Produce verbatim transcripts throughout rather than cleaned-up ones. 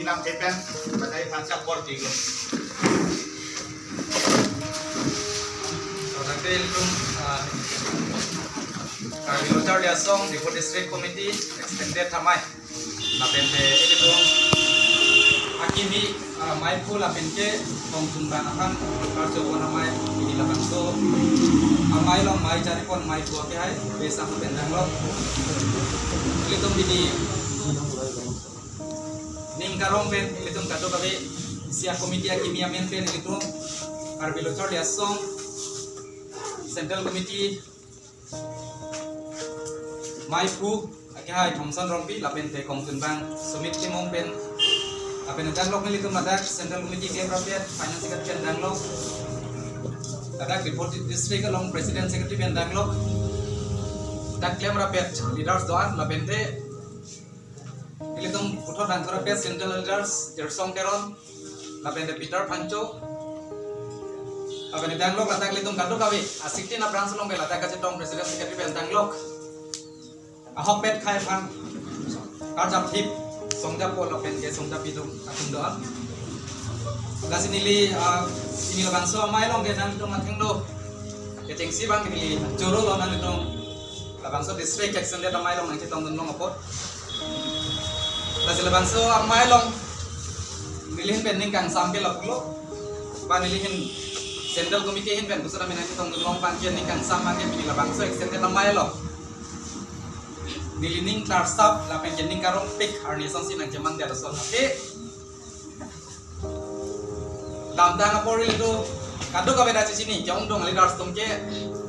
Kam thepen, badai thansa por tiglo. So, tangte ilitum, ah, Karbi Lo Charli Asong, Diphu District Committee, extended thamai. Lapen te ilitum akimi, ah, maiphu lapen ke kongtun bang aphan karjopon amei, pini labangso amei along mei charipon maiphu akehai, besa pen danglo. Ilitum pini ning karong pen ilitum kadokave isi a-committee akimi amen pen ilitum Karbi Lo Charli Asong Central Committee maiphu akehai Thomson Rongpi lapen te kongtun bang Sumit Timung pen, lapen danglok nelitum ladak Central Committee klemrapet, Finance Secretary pen danglok, ladak Diphu District along President Secretary pen danglok, dak klemrapet leaders do-an lapen te ilitum puthot dangthurapet central leaders Irsong Teron, lapen te Peter Phangcho, lapen te danglok ladak ilitum kadokave a-sixteen a-branch along pen ladak kachetong President Secretary pen danglok, ahokpet khei aphan karjap thip songjapo lapen ke songjapi atum atum do-an. Lasi neli, ah, pini labangso amei along ke nangtum athengno kechengsi abang neli choro lo, nangtum labangso district extended amei along nangchetongdun long apot. Lasi labangso amei along neli ahin pen ning kangsam ke lapulo. Ba neli ahin Central Committee ahin pen pusitame nangchetongdun long abang ke ning kangsam abang ke pini labangso extended amei along neli ning klarsap lapen ke ning karongpik arni asonsi nangcheman dia lason ate. Damtang apor ilitum kadokave ta chechini, ke-ongdung leaders atum ke,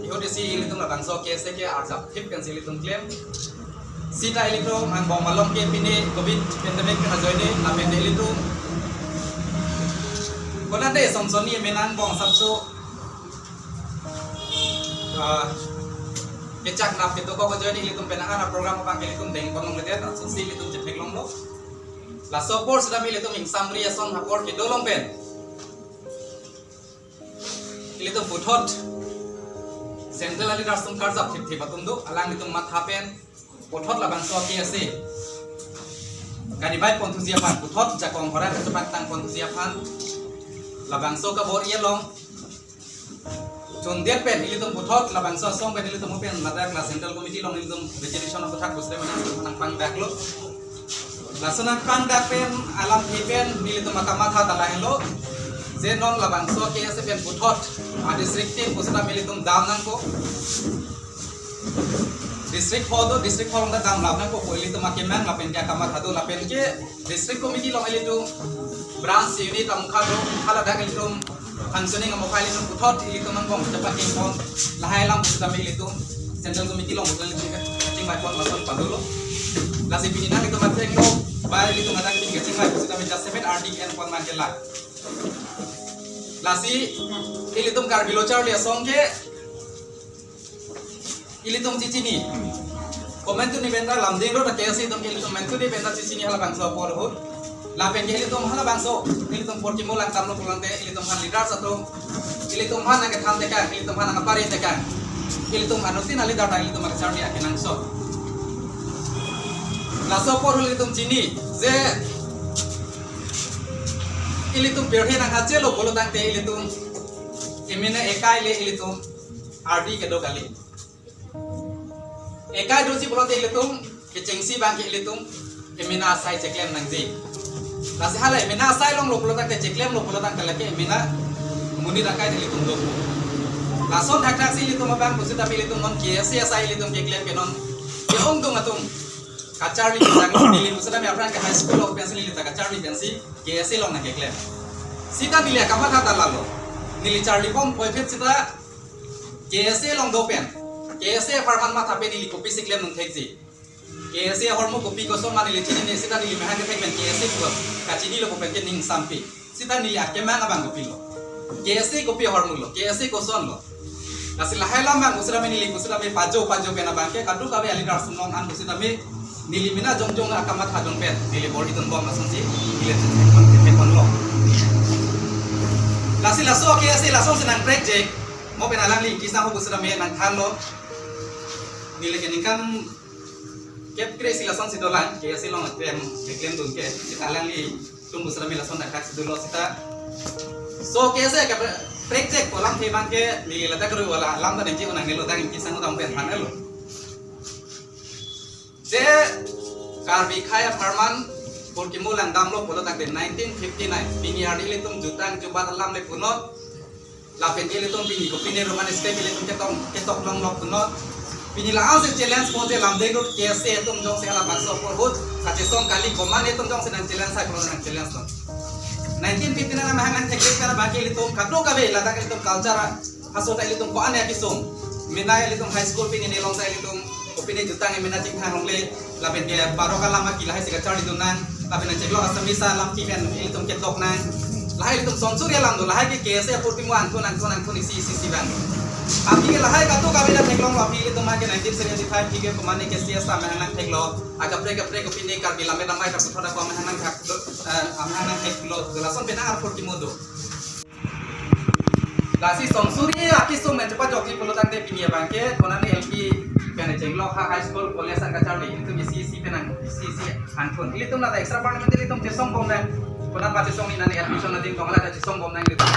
ihut isi ilitum labangso ke se ke arjap thip pensi ilitum klem. Sita ilitum angbong malom ke pini covid pandemic pen ajoine, lapen te ilitum konat te son sonni menang bong sapso, ah, kechak nap kedo kok ajoine ilitum penang ana program abang ke ilitum dengpon longledet, asonsi ilitum chetheklonglo. Laso apor sitame ilitum ingsamri ason apor kedo along pen ilitum puthot central a-leaders atum karjap thipthip atum do, alanglitum matha pen puthot labangso ke ase kadibai ponthuji aphan, puthot jakong horat kachepaktang ponthuji aphan, labangso kabor-i along chundet pen ilitum puthot labangso asong pen ilitum pen ladak la Central Committee along ilitum resolution aphuthak pusre mana ilitum nangpangdaklo. Lason nangpangdak pen alamthe pen ilitum akamatha ta lahelo, je non labangso ke ase pen puthot a-district tin pusitame ilitum dam nangkok. District hall do, district hall along ta dam lam nangkok pu ilitum akemang lapen ke akamatha do, lapen ke District Committee along ilitum branch unit amokha do, haladak ilitum functioning amokha ilitum puthot ilitum angbong chepakengpon, lahai alam pusitame ilitum Central Committee along puthot ilitum kachingvaipon lason padolo. Lasi pini nangtum athengno, ba ilitum adak pini kachingvai pusitame jasemet ardik enpon man ke la. Lasi ilitum Karbi Lo Charli Asong ke ilitum chechini. Komantu ni benda lamding ro ta ke ase itum ke ilitum mantu ni benda chechini halabangso apor ahut. Lapen ke ilitum halabangso, ilitum apor kimo lang tamlo pulang te, ilitum aphan leaders atum, ilitum aphan nangkethan tekang, ilitum aphan nangkapari tekang, ilitum anuttin a-leader ta ilitum akecharli akenangsot. Laso apor ilitum chini, je ilitum pirthe nang hachelo pulo tangte ilitum emena ekai le ilitum ardi kedo kali. Ekai doji pulote ilitum kechengsi abang ke ilitum emena asai cheklem nangji. Lasi hala emena asai longlo pulo tangte, cheklemlo pulo tangte lake emena monit akai ilitum do. Lason thakthak si ilitum abang pusitame ilitum non K S A asai ilitum keklem ke non ke-ongdung atum kacharli kejang neli pusitame aphrang ke high school along pensi neli ta kacharli pensi K S A along nangkeklem. Sita neli akamatha ta lalo. Neli charli bom puvoiphit sita K S A along do pen, K S A apharman matha pen neli kopisi klem nangthekji, K S A ahormu kopi koson ma neli chinine, sita neli mehang kethek pen K S A puas kachinilo pu pen ke ning sampi. Sita neli akemang abang kopilo, K S A kopi ahormu lo, K S A koson lo. Lasi lahai alam abang pusitame neli pusitame pajo pajo pen abang ke kadokave a-leaders atum non an pusitame neli mena jongjong akamatha dun pen neli bor-idun bom lasonsi neli thekpon thekpon lo. Lasi laso K S A lasonsi nangprek je, mo pen alangli kisang ho pusitame nangthanlo. Neli ke ningkan kep kre si lasonsi dolang, K S A along klem, keklemdun ke, sita alangli Tum busra mi lason akhak si dolo seta. So, K S A kaprek chek kolam thebang ke neli ladak rui wala alam ta ningje unang nelo dang inki sang utang pen than elo. Je Karbi akhei apharman purkimu langdamlo pulo tangte nineteen fifty-nine. Pini arni ilitum jutang jubat alam le puno. Lapen ilitum pini kopine Roman script ilitum ketok ketok longlok puno. Pini la-an si challenge po je lamdeng road K S A atum jongsi halabangso apor ahut kachesong kali komat atum jongsi nang challenge hai pulo nang challenge lo. Nineteen fifty-nine amahang nang theklong kana bangke ilitum kadokave ladak ilitum culture haso ta ilitum ko-an ya kisung. Menai ilitum high school pini nelong sa ilitum kopine jutang emena chingthang longle. Lapen ke parok alam aki lahai si kacharli dun nang. Lapen nang chiklo Assamese alam ki pen ilitum ketok nang. Lahai ilitum sonsuri alam do. Lahai ke K S A apurkimu angthun angthun angthun isi isi si bang. Aphi ke lahai kadokave ta theklonglo aphi ilitum ke nineteen seventy-five aphi ke komat ke C S ta amahang nang theklo. Akaprek kaprek kopine Karbi lammet amei kaputhot ako amahang nang thek, eh, amahang nang theklo. Lason pen apurkimu do. Lasi sonsuri akisung nang chepajokji pulo tangte pini abangke konane L P pen chenglok ha high school college an kacharli ilitum isi isi pen nang isi isi angthun. Ilitum la extra parliamentary ilitum chesong bom nang. Konat ba chesong ni nani admission ading kong la chesong bom nang ilitum.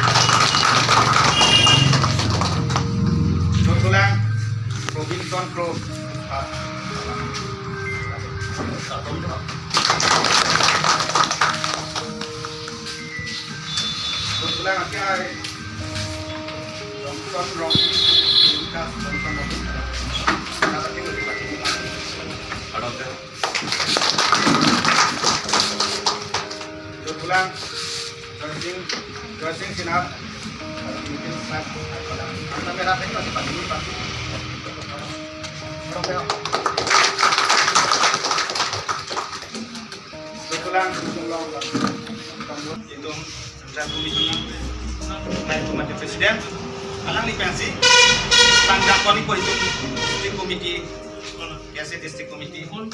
Kelang Robinson Kro. Kelang akhei Johnson Rong, Lucas Johnson Rong. Kelang Joysing, Joysing Sinha. Kelang itum Central Committee, High Committee President, alangli pensi tangda koni po itum District Committee, K S A District Committee, pon,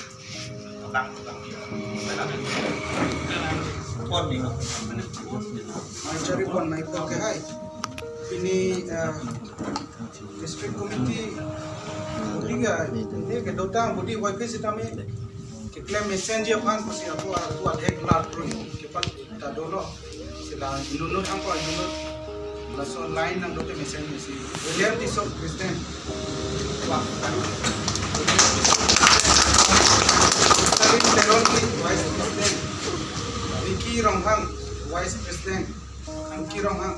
pon ni. Mari cari pon, mari pon ke hai. Pini, eh, District Committee, budi ga, ini kedotang budi wifi sitame keklem mesenji aphan pusi ako, ako adhek lar prun kepat ta dolo. Sila inut-inut angko inut-inut laso line nangdote mesenji si. William Tisso, President. Wah. Stalin Teronpi, Vice President. Vicky Ronghang, Vice President. Vicky Ronghang.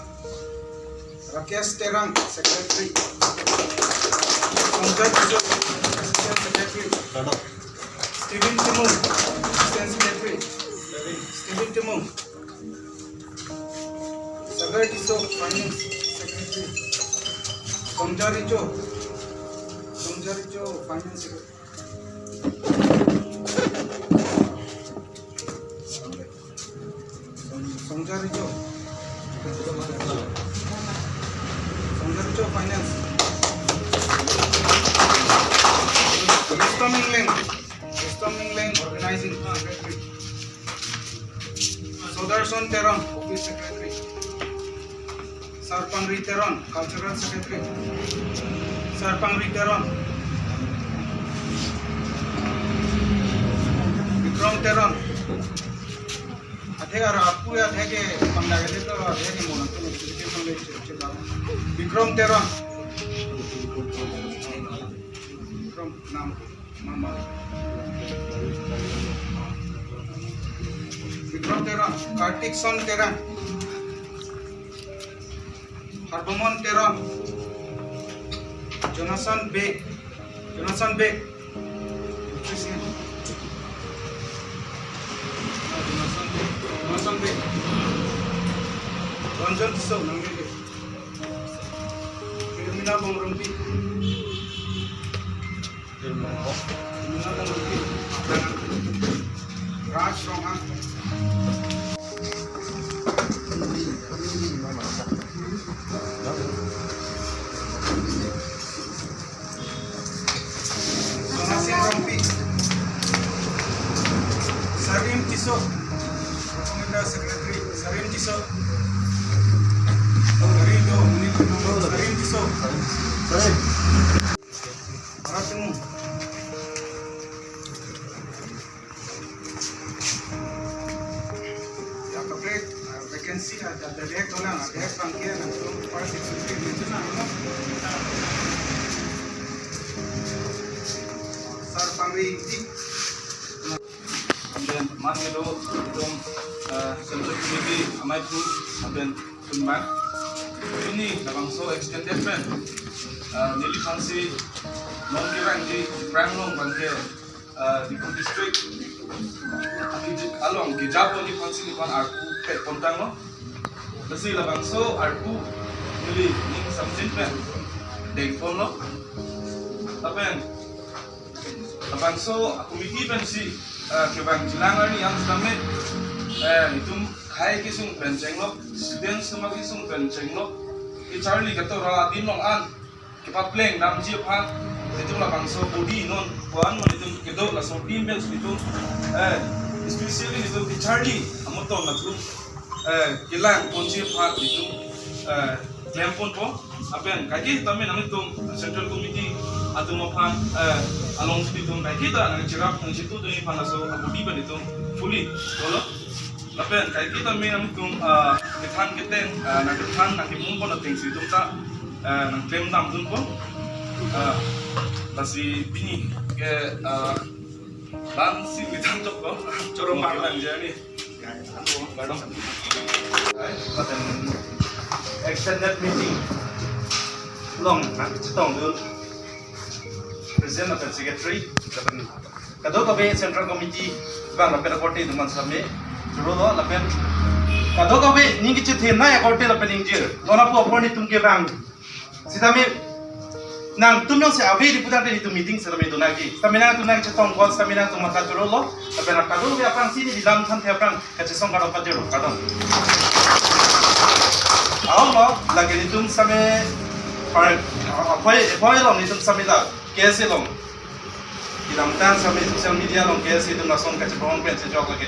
Rakesh Terang, Secretary. Songja Tisso, Assistant Secretary. Stephen Timung, Assistant Secretary. Stephen Timung. Sagar Tisso, Finance Secretary. Songja Recho. Songja Recho, Finance Secretary. Songja Recho. Songja Recho, Finance. Rustom Engleng. Rustom Engleng, Organizing Secretary. Sodarson Teron, Office Secretary. Sarpangri Teron, Cultural Secretary. Sarpangri Teron. Bikrom Teron. Athe ar apu athe ke pangdagede to athe ke monang to activity pangdagede. Bikrom Teron. Bikrom nam. Bikrom Teron, Kartik Son Terang, Harbomon Teron, Jonathan Bey, Jonathan Bey, Jonathan Bey, Jonathan Bey, Ranjan Tisso, nang Bey, Firmina Bongrungpi. Raj Ronghang. Jonathan Rongpi. Sarim Tisso. Recommended Secretary. Sarim Tisso. Sarim do, Sarim Tisso. Sarim. Para temu. N C ada direct dolang, ada pangke langsung first executive itu nang, no? Sar Pangri Ingti. Lapen man kedo, itum, eh, Central Committee amei aphu, lapen sunbang. Pini labangso extended pen, eh, neliphansi non kevangji aphrang along abangke, eh, Diphu District akiji along keja pu neliphansi nephan arpu pet pontanglo. Lasi labangso arpu neli ning samjin pen dengponlo. Lapen labangso committee pensi, eh, kevangjilang arni an sitame, eh, itum khei kesung pen chenglok, students atum kesung pen chenglok, kacharli katora adim along an kepapleng damji aphan, itum labangso body non, kuan non itum kedo laso team pen itum, eh, especially itum kacharli amoton latum, eh, kelang ponji aphan itum, eh, klemponpo. Lapen kaike tame nanglitum Central Committee atum aphan, eh, alongsi itum kaike ta nangcherap nangchetu dunji aphan laso body pen itum fully dolo. Lapen kaike tame nanglitum, ah, kethan keteng, ah, nangkethan nangkemungpon atengsi itum ta, ah, nangklem damdunpo. Ah, lasi pini ke, ah, la-ansi kethan choklo. Choro ma lang jani. Pardon. Lapen extended meeting along nangchetongdun President lapen Secretary, lapen kadokave Central Committee abang lapen akorte atum an sitame chorolo, lapen kadokave ning kachethenei akorte lapen ingjir, non apor apor netum kevang sitame nangtum jongsi ave di pudamte netum meeting sitame donangji. Sitame nangtum nangchetongpon, sitame nangtum matha chorolo, lapen kadokave aphrangsi neli lam thanthe aphrang kachesong kardom pajirlo, kardom. Ahoklo, lake netum sitame, par, apoi, apoi along netum sitame la, K S A along. Kedamtang sitame social media along K S A atum lason kachepon pensi chok lake.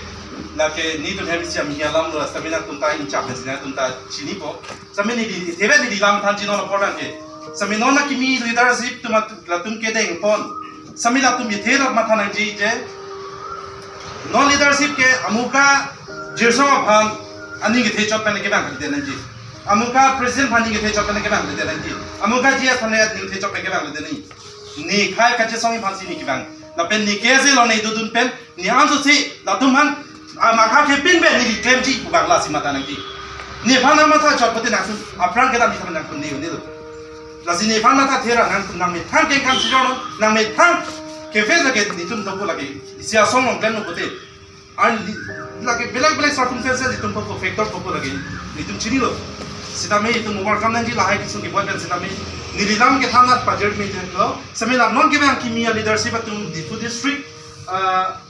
Lake netum hem isi amhi alam lo, sitame nangtum ta inchap pensi nangtum ta chinipo. Sitame neli, thebe neli lam thanji non apor abangke. Sitame non akimi leadership atum at-, latum kedengpon. Sitame latum ithe rat matha nangji je. Non leadership ke amuka jirsong aphan aning kethe chot pen kevang kali nangji. Amuka president aphan aning kethe chot pen kevang kali nangji. Amuka G S aphan aning kethe chot pen kevang kali nangji. Ne khei kachesongji aphansi ne kevang. Lapen ne K S A along ne dodun pen ne anso si latum aphan, ah, makha kepin pen neli klemji pu abang lasi matha nangji. Nephan amatha chot pute nangsun aphrang kedam nephan nangpun ne unilo. Lasi nephan matha thera nangpun nangmethang kengkam si jorno, nangmethang ke-face lake netum dopo lake. Isi asong along klemlo pute. An li-, lake belak belak circumstances itum koko factor koko lake itum chinilo. Sitame itum overcome nangji lahai kesung keboi pen sitame neli lam kethan nat pajirmi lo. Sitame la non kevang akimi aleadership atum Diphu district, ah,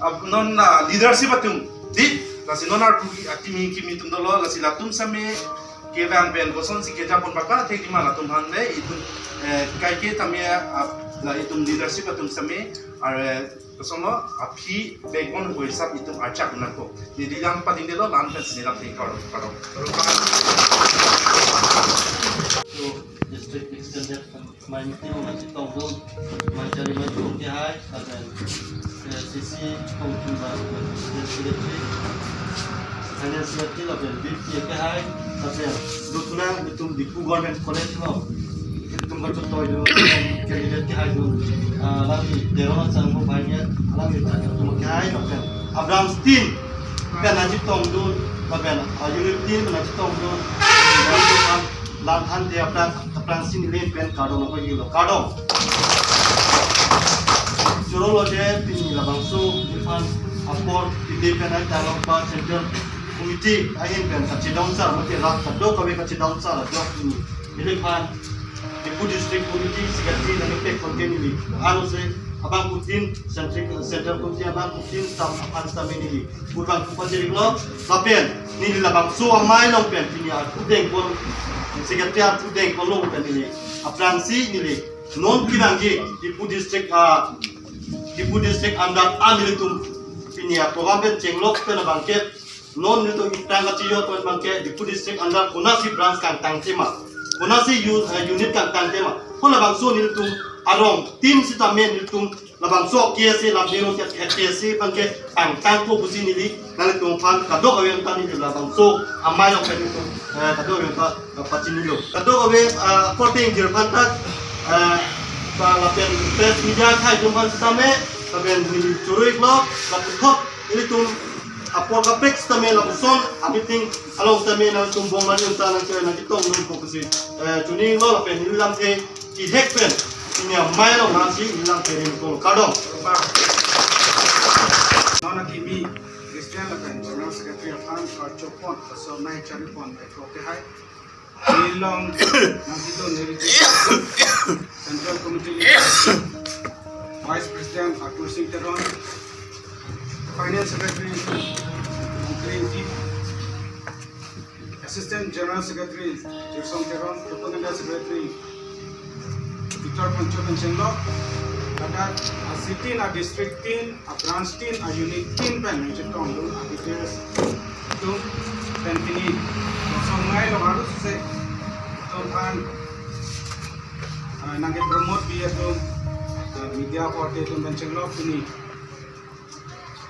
ap-, non la leadership atum di, lasi non arpu akimi kimi atum dolo, lasi latum sitame kevang pen kosonsi kejapon baka thekji ma latum aphan le itum, eh, kaike tame ap-, la itum leadership atum sitame are kosonlo aphi backbone ko hisap itum achak nangkok. Neli lam padingdelo, lam pen sini lam tingkar karo. So, district extended amei meeting along nangchetongdun, amei charli amei atum kehai, lapen C C committee ba, lapen secretary, finance secretary, lapen V P kehai, lapen dothulang itum Diphu Government College along itum kachotoi dun, candidate kehai dun, ah, alangli Teron Asangho Bhainget, alangli atum kehai, lapen Abraham Stin pen nangchetongdun, lapen, ah, unit team nangchetongdun, lam thanthe aphrang, aphrangsi neli pen kardom nangpajirlo, kardom. Chorolo je pini labangso nephan apor pide pen ai talong pa Central Committee ahin pen kachedam sar mate rat kadokave kachedam sar ajok pini neliphan Diphu District Committee Secretary nangkepek konten neli. Ano se abangphutin Central, Central Committee abangphutin staff aphan sitame neli purban kupajirlo, lapen neli labangso amei along pen pini arpu dengpon, Secretary arpu dengpon along pen neli aphrangsi neli non kevangji Diphu District, ah, Diphu District under a nelitum pini aprogram pen chenglok pen abangke non nelitum iprang kachiyot pen abangke Diphu District under konatsi branch kangtang tema, konatsi u-, eh, unit kangtang tema, hala labangso nelitum arong team sitame nelitum Labangso K S A, Lamdero K S A aphan ke pangtangpo pusi neli nanglitum aphan kadokave anta neli labangso amei along pen nelitum, eh, kadokave anta, eh, pachinilo. Kadokave, eh, korte ingjir aphan ta, eh, pa lapen press media akhei atum aphan sitame, lapen neli choro-iklo, lapen thot ilitum apor kaprek sitame lapuson a-meeting along sitame nangtum bong mani unta nangke nangketong nangpo pusi, eh, chinilo lapen neli lamthe kethek pen pini amei along nangsi neli lamthe rimpo, kardom. Non akimi President lapen General Secretary aphan karchopon, laso amei charipon, eh, krote hai. Neli along nangketong neli Central Committee Leader, Vice President Atur Sing Teron, Finance Secretary Ongkri Ingti, Assistant General Secretary Jirsong Teron, Propaganda Secretary Victor Pancho Kanchenglok, ladak a-city, a-district tin, a-branch tin, a-unit tin pen nangchetongdun a-details atum pen pini laso amei along arlo suse atum aphan, ah, nangke-promote pi atum, ah, media korte atum pen chenglok pini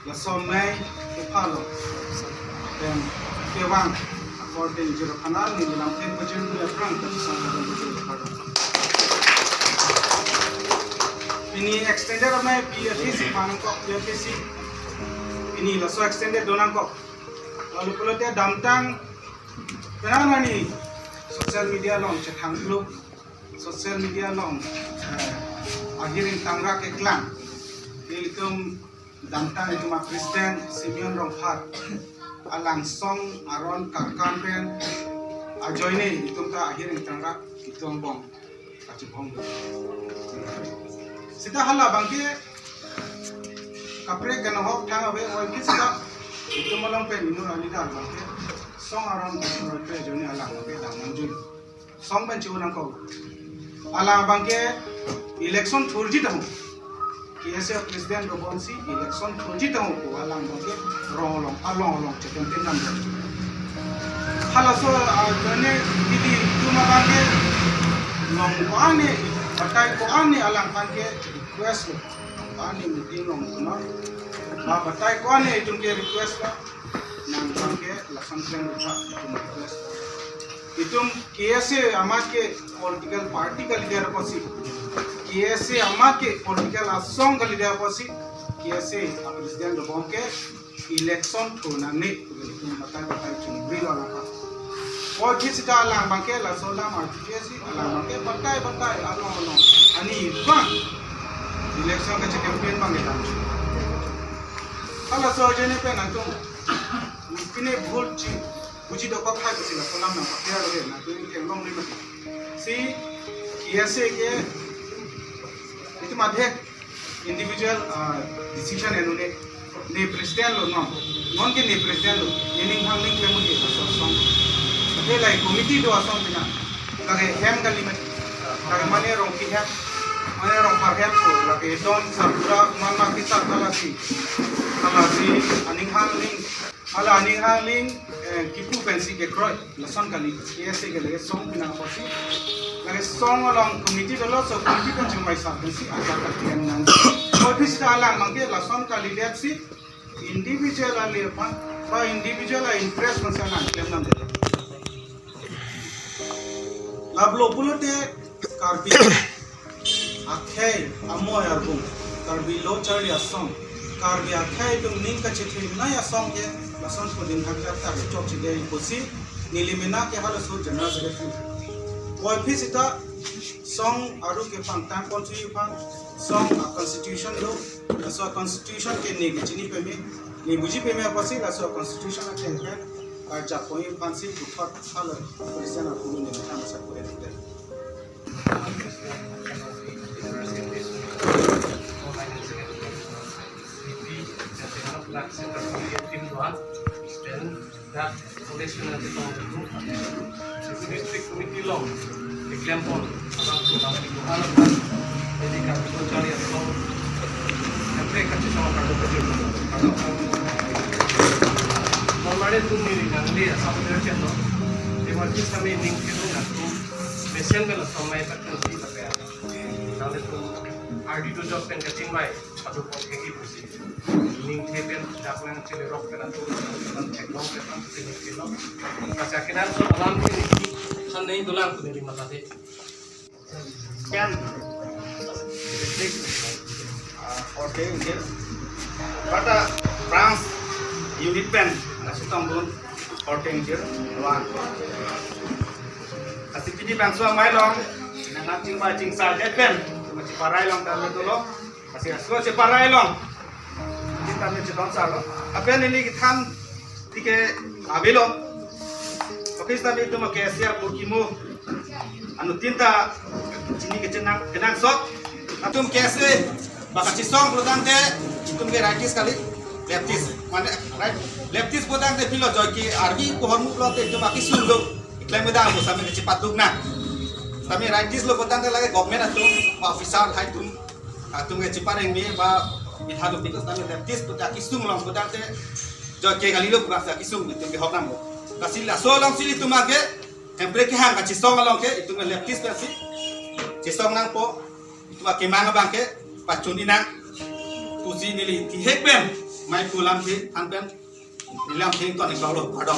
laso amei kepha along pen kevang akorte ingjir aphan neli lamthe pajirpi aphrang kachisong kachisong kachisong. Pini extended amei P F D C aphan nangkok, P F D C. Pini laso extended do nangkok. Lalu pulote damtang penang nani social media along chethangkluk, social media along, eh, ahiring tangrak keklang. Ilitum damtang itum a-President Simeon Rongphar alangsong aron karkan pen ajoine itum ta ahiring tangrak itum angbong kachibong do. Seta hala abangke kaprek kanohok thang ave, oi ke seta itum along pen inut a-leader abangke song aron aron pe ajoine alang abangke dam nangjui. Song pen chiu nangkok. Alang abangke election thurji tahun, K S A President dobomsi election thurji tahun ko alang abangke rong along, along along chetem tem nam. Halaso, ah, jone didi itum abangke long ko-an ne, batai ko-an ne alang abangke request lo, ko-an ne meeting along ko-an, ba batai ko-an ne itum ke request lo, nang abangke lason pen utha itum request lo. Itum K S A amat ke political party kalidet apotsi, K S A amat ke political asong kalidet apotsi, K S A a-president dobom ke election thur nangne, itum batai batai chungrilo alangphan. Oi ke seta alang abangke laso alam arju ke si, alang abangke batai batai along along ani bang election kache-campaign abang kedam. Halaso ajoine pen nangtum pine bhul chi buji dokok hai pusi laso alam nangpaklar lage, nangtum kelong ni mati. Si K S A ke itum adhek individual, ah, decision en-un-e, ne president lo non, non ke ne president lo, nening hangning klem un-e laso asong. Ate lahai committee do asong pina, lake hem kali mati, lake mane Rongpi hem, mane Rongphar hem ko, lake don sarbura man ma kita kalasi, kalasi aning hangning, hala aning hangning, eh, kipu pensi kekroi, lason kali, K S A ke lake song pina apotsi, lake song along committee dolo, so committee pen chingvai sa pensi ajar kaklem nang. Oi ke seta alang abangke lason kalidet si individual ale aphan, ba individual a-interest aphan si alang klem nangdet. Lablo pulote Karbi akhei amoi arbung, Karbi lo charli asong, Karbi akhei atum ning kachethenei asong ke lason pudin hakjak ta chokche dei pusi neli mena ke halaso General Secretary. Oi ke seta song aru kepangtang ponsi aphan song a-constitution lo, laso a-constitution ke ne kechini peme, ne buji peme apotsi laso a-constitution akhei pen karjap pon aphansi puthot halaso president aphan ne methang sa kore. District Committee along keklem pon abang tu abang di Tuhan abang. Jadi kami pun cari atau sampai kasih sama kami kerja. Kalau normal itu ni nangli asal kerja tu. Di masjid kami ning kilo nangku. Mesen kalau sampai tak kerja tapi ada. Kalau itu ardi dojok pen kachingvai paduk pon thekji pusi ningthe pen dak nangchelerok pen atum nangtheklong pen nangchening pilo. Lasi akenangsot alam ke neli than nangdolang pu neli mathathe. Pen, ah, korte ingjir. Bata branch unit pen, nasi tongdun korte ingjir. Wan. Lasi pini bangso amei along, nangchingvai chingsar det pen, cheparai along tame dolo. Lasi aso cheparai along, neli tame chetong sar lo. Lapen neli kethan tike avelo. Oke, sitame itum ke sia burkimo. Anuttin ta chini kechenang kenangsot. Atum ke sia baka chisong pulotangte itum ke righties kali, lefties. Mane, right? Lefties pulotangte pilo joike arbi kohormu pulote itum akisung do. Iklem medang pu sitame kechepaduk nang. Sitame righties lo pulotangte lake government atum, officer hai atum, atum ke cheparengme ba bidha dopik sitame lefties puta kisung along pulotangte joike kalilo puka sa kisung itum ke hok nangpo. Lasi laso alongsi itum ke hemphrek kehang kachisong along ke itum ke lefties pensi chisong nangpo, itum akemang abang ke pachun-i nang pusi neli kehek pen mei pu alam ke than pen neli lam thengton iklo, pardon.